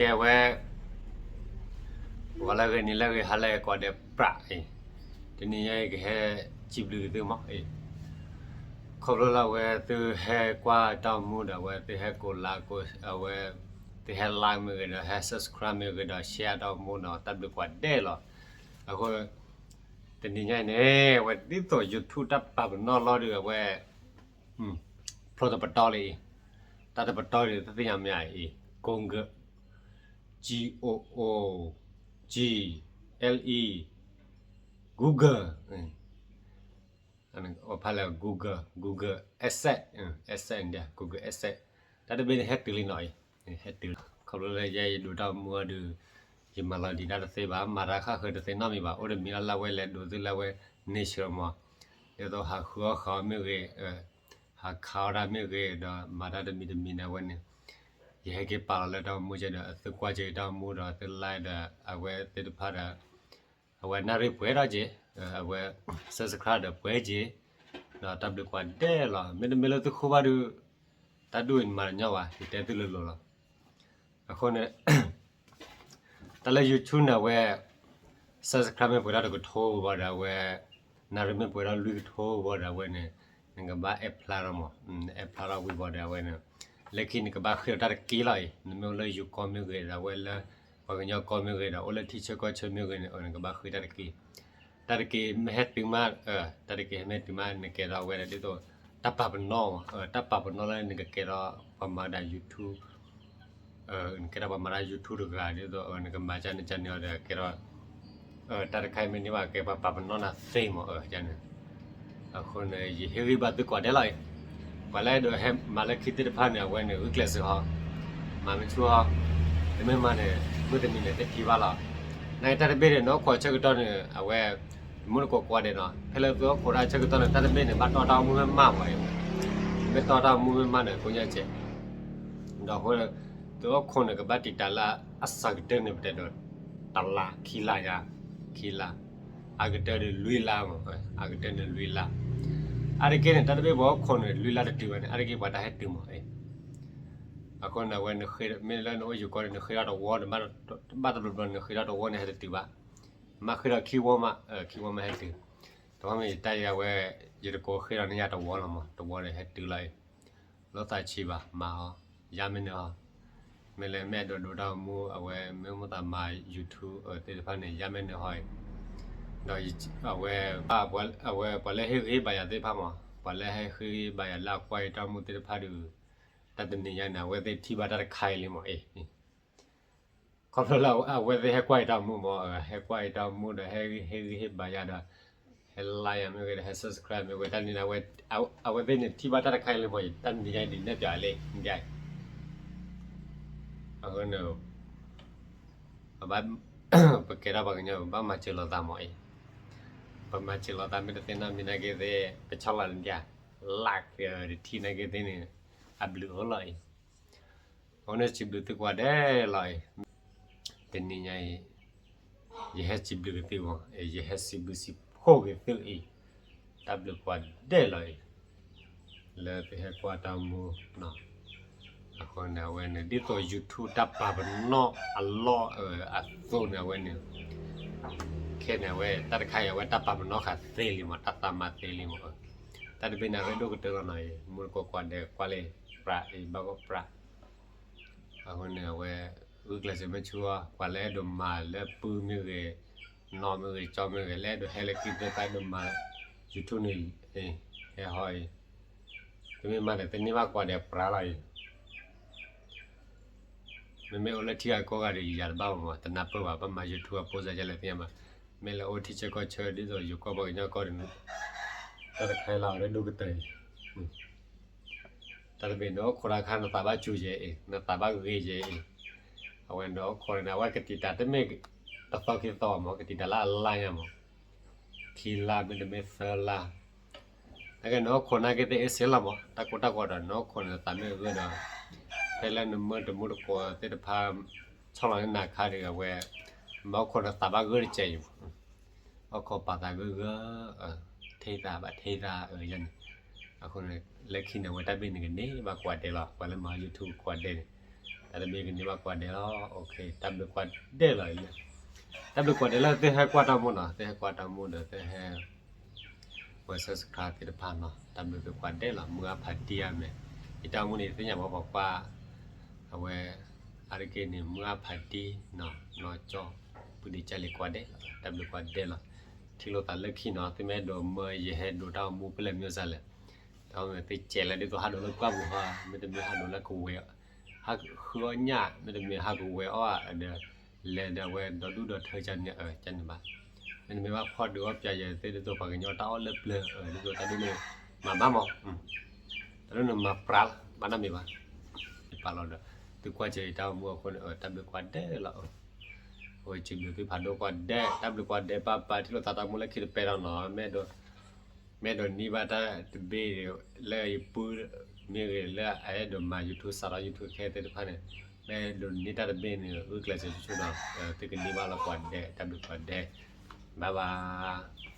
ကဲဝဲ ဂီၤလၢအဂ့ၤ နံၤလၢအဂ့ၤ ဟါလၢအဂ့ၤ ကိးဂၤဒဲးပြးအံၤ, တနံၤညါအံၤ ကဟဲစံးဘျုးက့ၤသုမးအံၤ, ခီဖျိလၢအဝဲသုဟဲကွၢ်တၢ်အိၣ်မူဒီး အဝဲသုဟဲကိးလါကိး အဝဲ သုဟဲ like မ့ၢ်ဂ့ၤဒီး ဟဲ subscribe မ့ၢ်ဂ့ၤဒီး share တၢ်အိၣ်မူဒီး တၢ်ဘျုးကိးဂၤဒဲးလီၤ. အဃိ တနံၤညါအံၤန့ၣ် အဝဲဒ်သိး YouTube တၢ်ပာ်ပနီၣ်လီၤဒီး အဝဲ ဖျိတပတီၢ်လံအံၤ, တၢ်တပတီၢ်ဒီး တသ့ၣ်ညါမ့ၢ်အံၤ Google, G O O G L E, Google, ဖဲလၢ Google, Google Ads, Ads, Google Ads, တၢ်တဘ့ၣ်န့ၣ် ဟဲတုၤလံနီၤအံၤ, ဟဲတုၤလီၤ. ခီဖျိလၢယဲယဒိးတၢ်အိၣ်မူအီၤဒီး ယမၤလီၤဒံးတၢ်တသ့ဘၣ်, မၤတၢ်ဃၣ်ဃၢၤတသ့နီတမံၤဘၣ်, အိၣ်တမံၤလၢ်လၢ်ဝဲလဲၤဒိးသုလၢအဝဲ nature မး, ဒ်သိးဟးဃုအီၣ်ဃုအီမ့ၢ်ဂ့ၤ, ဟးခးအီၣ်တၢ်မ့ၢ်ဂ့ၤ, ဒီးမၤတၢ်တမံၤတမံၤန့ၣ် အဝဲန့ၣ် ယဟဲက့ၤပာ်လီၤလၢတၢ်အိၣ်မူကဲဒီး အသုကွၢ်က့ၤတၢ်အိၣ်မူဒီး အသု like ဒီး အဝဲသ့ၣ်တဖၣ်ဒီး အဝဲနၣ်ရံၣ်ပှဲၤထီၣ်က့ၤ, အဝဲ subscribe ဒီးပှဲၤက့ၤ, ဒီးတၢ်ဘျုးကိးဂၤဒဲးလီၤ. မ့တမ့ၢ်လၢသုဃိဘၣ်ဒီး တၢ်ဒ်အံၤနမၤတညီဘၣ်, ယတဲသုလိၤလိၤလီၤ. အဃိန့ၣ် တၢ်လၢ YouTube န့ၣ် အဝဲ subscribe မ့ၢ်ပှဲၤထီၣ်တကထိဘၣ်ဒီး အဝဲ နၣ်ရံၣ်မ့ၢ်ပှဲၤထီၣ်လွံၢ်ကထိဘၣ်ဒီး အဝဲန့ၣ် နကဘၣ် apply လီၤမး, apply လီၤဝံၤဘၣ်ဒီး အဝဲန့ၣ် လၢခံနကဘၣ်ဃ့ထီၣ်တၢ်တက့ၢ်လီၤအံၤ, နမ့ၢ်အိၣ်လၢယိၤကီၢ်မ့ၢ်ဂ့ၤဒီး အဝဲလၢ ပှၤကညီကီၢ်မ့ၢ်ဂ့ၤဒီး အိၣ်လၢထံဆၢကီၢ်ဆၢမ့ၢ်ဂ့ၤန့ၣ် နကဘၣ်ဃ့တၢ်တက့ၢ်. တၢ်တက့ၢ်မ့ၢ်ဟဲတုၤမး, တၢ်တက့ၢ်မ့ၢ်ဟဲတုၤမး နကဲထီၣ်အဝဲဒၣ်ဒ်သိး တၢ်ပာ်ပနီၣ်, တၢ်ပာ်ပနီၣ်လၢနကကဲထီၣ်ပှၤမၤဒၣ် YouTube, နကဲထီၣ်ပှၤမၤတၢ် YouTube တဂၤဒ်သိး နကမၤကန့ၣ်ကန့ၣ်အီၤဒီး ကဲထီၣ် တၢ်တခါအံၤမ့ၢ်န့ၢ်ဘၣ် ကဲပှၤပာ်ပနီၣ်နၤသ့မးန့ၣ်. အဃိန့ၣ် ယဟ့ၣ်ဂံၢ်ဘါသုကိးဂၤဒဲးလီၤအံၤ, ပှၤလၢအဲၣ်ဒိးဟဲမၤလၢခံသ့ၣ်တဖၣ်န့ၣ် အဝဲန့ၣ် ဂုာ်ကျဲးစၢးဟီ, မၤမ့ၢ်ဆူၣ်ဟီ, တမ့ၢ်မၤန့ၣ် မုၢ်တနံၤန့ၣ် တထံၣ်ဘၣ်လီၤ. နာ်က့တၢ်တဘ့ၣ်န့ၣ် နအိၣ်ခိးဆၢကတီၢ်န့ၣ် အဝဲ မူတကိးကိးဂၤဒဲးနီၤ, ဖဲလၢသုအိၣ်ခိးတၢ်ဆၢကတီၢ်န့ၣ် တၢ်တဘ့ၣ်န့ၣ် ဘၣ်တီၢ်တၢ်အိၣ်မူမ့ၢ်မးမးအံၤ, မ့ၢ်တီၢ်တၢ်အိၣ်မူမ့ၢ်မးန့ၣ် ကိးညါစဲး ဒီးအဃိ သုအိၣ်ခိးန့ၣ် ကဘၣ်တံာ်တာ်လၢအစှၤကတၢၢ်န့ၣ် ပတဲဒီး တလါ ခံလါယါ, ခံလါ, အါကတၢၢ်ဒီးလွံၢ်လါမး, အါကတၢၢ်န့ၣ်လွံၢ်လါ. အါတက့ၢ်န့ၣ် တၢ်တဘ့ၣ်ပှၤအိၣ်ခိးန့ၣ် လွံၢ်လါတတုၤဘၣ်န့ၣ် အါတက့ၢ်ပှၤတၢ်ဟဲတုၤမးအံၤ. အဃိန့ၣ် အဝဲ မ့ၢ်လၢနအိၣ်ယိၤကီၢ်န့ၣ် နဃ့ထီၣ်တဝီ တဘၣ်တဘျီဘျီ နဃ့ထီၣ်တဝီန့ၣ် ဟဲတတုၤဘၣ်, မ့ၢ်ဃ့ထီၣ်ခံဝီမး, ခံဝီမးဟဲတုၤ. တဝီမ့ၢ်ယတၢ်အံၤ အဝဲ ယတကိးဃ့ထီၣ်န့ၢ်ယၤတဝီလီၤမး, တဝီဒီးဟဲတုၤလီၤအံၤ. လိာ်သးဆံးဘၣ် မၤဟီ, ယါမ့ၢ်နၢၤဟီ, မ့ၢ်လၢမ့ၢ်အဲၣ်ဒိးဒိးတၢ်အိၣ်မူ အဝဲမ့ၢ်မိၣ်သးမၤ YouTube သ့ၣ်တဖၣ်န့ၣ် ယါမ့ၢ်နၢၤဟီအံၤ, ဒီးအဝဲ အဝဲပှၤလၢဟ့ၣ်ဂံၢ်ဟ့ၣ်ဘါယၤသ့ၣ်တဖၣ်မး, ပှၤလၢဟ့ၣ်ဂံၢ်ဟ့ၣ်ဘါယၤလၢအကွၢ်ယတၢ်အိၣ်မူသ့ၣ်တဖၣ်ဒီး တၢ်တနံၤညါန့ၣ် အဝဲသ့ၣ်ထံၣ်ဘၣ်တၢ်တခါအံၤလံမးအံၤ. ခီဖျိလၢအဝဲသ့ၣ်ဟဲကွၢ်ယတၢ်အိၣ်မူမး, ဟဲကွၢ်ယတၢ်အိၣ်မူဒီး ဟ့ၣ်ဂံၢ်ဟ့ၣ်ဘါယၤဒီး ဟဲ like ယၤမ့ၢ်ဂ့ၤဒီး ဟဲ subscribe မ့ၢ်ဂ့ၤ တၢ်န့ၣ် အဝဲသ့ၣ်န့ၣ် ထံၣ်ဘၣ်တၢ်တခါအံၤလံမးအံၤ, တၢ်တနံၤညါအံၤဒ်နဲၣ်ပၠးလံ, အဃိန့ၣ် ပကဲထီၣ်ပှၤကညီ ပဘၣ်မၤစၢၤလိာ်သးမးအံၤ, ပမၤစၢၤလိာ်သးမ့ၢ်တသ့နီတမံၤနာ်က့သ့ၣ် ပဆီၣ်လီၤန့ၣ်ဒၣ် like တထံၣ်နာ်က့သ့ၣ်န့ၣ် အဘျုးအိၣ်လီၤအံၤ. အဃိန့ၣ်စံးဘျုးသုကိးဂၤဒဲးလီၤအံၤ, တနံၤညါအံၤ ယဟဲစံးဘျုးက့ၤသုမး, ယဟဲစံးဘျုးစံးဖှိၣ်က့ၤသုအံၤ, တၢ်ဘျုးကိးဂၤဒဲးလီၤအံၤ, လၢသုဟဲကွၢ်တၢ်အိၣ်မူနီၤ. အဃိန့ၣ် အဝဲန့ၣ် ဒ်သိး YouTube တၢ်ပာ်ပနီၣ်အလီၢ်အသိးန့ၣ် အဝဲန့ၣ် ခဲန့ၣ် အဝဲ တၢ်တခါအံၤ အဝဲတၢ်ပာ်ပနီၣ်ဃာ်သ့လံမး, တၢ်သးမၤသ့လံမး, တၢ်တဘ့ၣ်န့ၣ် အရ့ဒိၣ်ကတၢၢ်လီၤနီၤအံၤ, မူတကိးကိးဂၤဒဲးကွၢ်လၢပြးအံၤ ဘၣ်ဂီၢ်ပြး အဃိန့ၣ် အဝဲ ဂုာ်ကျဲးစၢးမ့ၢ်ဆူၣ်အီၤ, ပှၤလၢအဲၣ်ဒိးမၤလၢပုၢ်မ့ၢ်ဂ့ၤ, နီၢ်မ့ၢ်ဂ့ၤ, ကၠီမ့ၢ်ဂ့ၤ, လၢအဲၣ်ဒိးဟဲလၢခံသ့ၣ်တဖၣ်အဲၣ်ဒိးမၤ YouTube န့ၣ် ဟဲဟီအံၤ, တမ့ၢ်မးန့ၣ် တန့ၢ်ဘၣ်ကိးဂၤဒဲးပြးလီၤအံၤ. မ့မ့ၢ်အိၣ်လၢထံဂၤကီၢ်ဂၤဒီး ယၤတဘၣ်မး, တနၢ်ပၢၢ်ဘၣ်, ဘၣ်မၤ YouTube အပိစါယလဲၣ်သ့ၣ်ညါဘၣ်. မ့ၢ်လၢအိၣ်ထံဆၢကီၢ်ဆၢဒ်သိးယိၤကီၢ်ပှၤကညီကီၢ်ဒီး တၢ်တခါလီၤ အရ့ဒိၣ်ကတၢၢ်အံၤ. တၢ်တဘ့ၣ်န့ၣ် အိၣ်ခိးတၢ်အခါ နသးဘၣ်စူၤယဲအံၤ, နသးဘၣ်ဂ့ၤယဲအံၤ, အဝဲန့ၣ်အိၣ်ခိးန့ၣ် အဝဲကတံာ်တာ်တမ့ၢ်တသီခံသီမး, ကတံာ်တာ်လၢအလါညါမး, ခံလါမ့တမ့ၢ်သၢလါ နာ်က့နအိၣ်ခိးနာ်က့သ့ၣ်အ့ၣ်စ့လီၤမး, တၢ်ကိၢ်တၢ်ဂီၤဒီး နအိၣ်ခိးန့ၣ်သးမ့ၢ်ဂ့ၤဒီး ဖဲလၢနမၢတမူတကိးသ့ၣ်တဖၣ် ဆီၣ်လီၤန့ၢ်နၤအခါဒီး အဝဲ မ့ၢ်အိၣ်ခိးန့ၣ်သးဘၣ်ဂ့ၤတကဲးအံၤမး, အိၣ်ခိးပာ်သးဂ့ၤဂ့ၤ, ထဲသးဘၣ်ထဲသးအၢယဲန့ၣ်, အဃိန့ၣ် လၢခံန့ၣ် အဝဲတၢ်ဘ့ၣ်န့ၣ်ကန့ၢ်ဘၣ်ကိးဂၤဒဲးလီၤ, ပှၤလၢမၤ YouTube ကိးဂၤဒဲးန့ၣ် တၢ်တဘ့ၣ်ကန့ၢ်ဘၣ်ကွၢ်ဒဲးလီၤ. တၢ်ဘျုးကွၢ်ဒဲးလီၤ. တၢ်ဘျုးကွၢ်ဒဲးလၢသုဟဲကွၢ်တၢ်မူနီၤ, သုဟဲကွၢ်တၢ်မူဒီးသုဟဲ ဝဲ subscribe သ့ၣ်တဖၣ်နီၤ, တၢ်ဘျုးသုကွၢ်ဒဲးလီၤ. မုၢ်အါဖးဒံအမဲာ်, ယတၢ်မူန့ၣ် ယသ့ၣ်ညါဘၣ်ပှၤကွၢ် အဝဲ အါတက့ၢ်န့ၣ် မုၢ်အါဖးဒံနီၤ, နီၢ်ကၠီ ပုၢ်ဒ့ကၢ်လံၤကွၢ်ဒဲးလီၤ. တၢ်ဘျုးကွၢ်ဒဲးလီၤ. ထံၣ်လိာ်သးလၢခံနီၤ, သုမ့ၢ်အဲၣ်ဒိးမၢယဟဲဒိးတၢ်အိၣ်မူဖဲလဲၣ်မ့ၢ်စ့ၢ်လဲၣ်, တၢ်မ့ၢ်သုကဲးလၢဒ်သိးဟးဒိးလၢပှၢ်ပူၤဟီ, မ့တမ့ၢ်ဟးဒိးလၢကဝဲၤ ဟးဃုအီၣ်ညၣ်, မ့တမ့ၢ်ဟးကဝဲၤအီၣ်ဒီး လဲၤဒီးဝဲဒီဒူၣ်ဒီထၢကန့ၣ် ကန့ၣ်ဘၣ်. မ့တမ့ၢ်ဘၣ်ဖီၣ်ဒုးအီၣ်ပၠးယဲသ့ၣ်ဒ်သိးပှၤကညီတၢ်အီၣ်လၢပျၢၤ ဒ်သိးတၢ်ဒ်န့ၣ် မၤဘၣ်မး, တၢ်ဒ်န့ၣ်မၤပြးလီၤ ဘၣ်နီတမံၤဘၣ်. ယပာ်လီၤဒီး သုကွၢ်စၢၤယတၢ်အိၣ်မူအဃိန့ၣ် တၢ်ဘျုးကွၢ်ဒဲးလီၤ. အဝဲစံးဘျုးသုဖးဒိၣ်ကွၢ်ဒဲး, တၢ်ဘျုးကွၢ်ဒဲး ပၢ်ပၢ် ထံၣ်လိာ်သးတၢ်မူလၢခံတပဲဒီးနီၤ, မ့ၢ် မ့ၢ်အဲၣ်ဒိးန့ၢ်ဘၣ်တၢ်တဘ့ၣ်လၢယပုၢ်မ့ၢ်ဂ့ၤ လၢအအဲၣ်ဒိးမၤ YouTube စးထီၣ် YouTube ခဲသ့ၣ်တဖၣ်န့ၣ်, မ့ၢ်အဲၣ်ဒိးန့ၢ်တၢ်တဘ့ၣ်န့ၣ် ဂုာ်ကျဲးစၢးဆိဆိဒီး သုကန့ၢ်ဘၣ်လီၤကွၢ်ဒဲး, တၢ်ဘျုးကွၢ်ဒဲး, bye bye.